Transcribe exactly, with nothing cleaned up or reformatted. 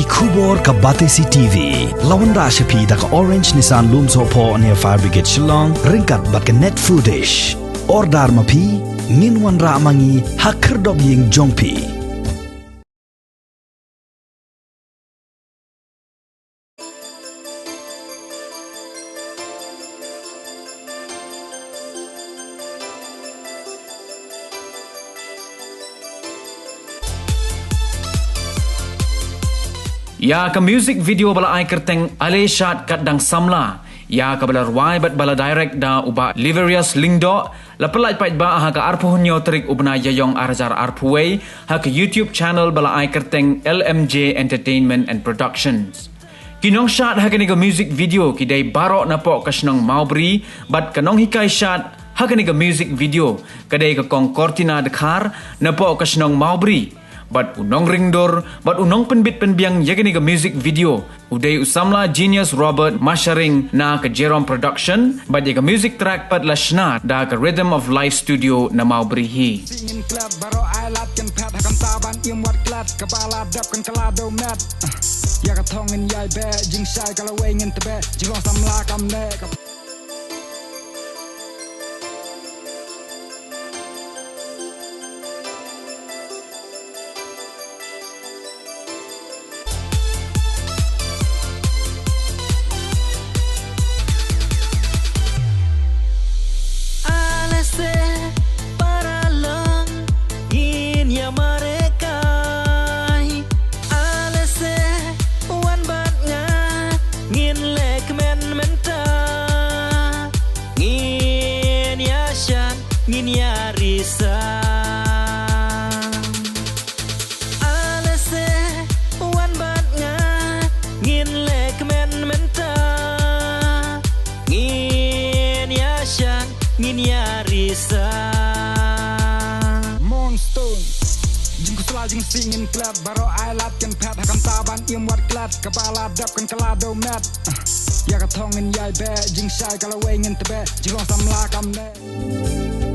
Khubor ka Batesi T V. La wanrah sha phi da ka Orange Nissan Lumsohphoh near Fire Brigade Shillong, ryngkat bad ka Net Foodish. Order ma phi, ngin wanrah ma ngi ha khyrdop ïing jong phi. Ïa ka music video ba la ai kyrteng Ale Shad Katdang Samla, ïa kaba la rwai bad ba la direct da u Bah Liverius Lyngdoh, la pyllait paidbah ha ka arphew hynñiew tarik u bnai Ïaïong ar hajar arphew wei ha ka YouTube channel ba la ai kyrteng L M J Entertainment and Productions. Ki nongshad ha kane ka music video ki dei baroh napoh ka shnong Mawbri, bad ka nonghikai shad ha kane ka music video ka dei ka Kong Cortina Dkhar napoh ka shnong Mawbri, bad u nongring dur bad u nongpynbit pynbiang ïa kane ka music video u dei u samla Genius Robert Masharing na ka Jerome Production, bad ïa ka music track pat la shna da ka Rhythm of Life Studio na Mawbri hi. Sih ngin klet baroh ai lad kan phet ha kam ta ban im wat klet kaba la dep kan ka la deu met. Ïa ka thong ngin ïai beh jingshai ka lawei ngin tbeh jinglong samla kam neh. Alese para long ngin ïa marekai. Alese wan bad nga ngin leh kmen mynta. Ngin ïa shan ngin ïa risa. Alese wan bad nga ngin leh kmen mynta. Ngin ïa shan ngin ïa risa. Monstone. Jingkhuslai jingsih ngin klet baroh ai lad kan phet ha kam ta ban im wat klet kaba la dep kan ka la deu met. Ïa ka thong ngin ïai beh jingshai ka lawei ngin tbeh jinglong samla kam neh.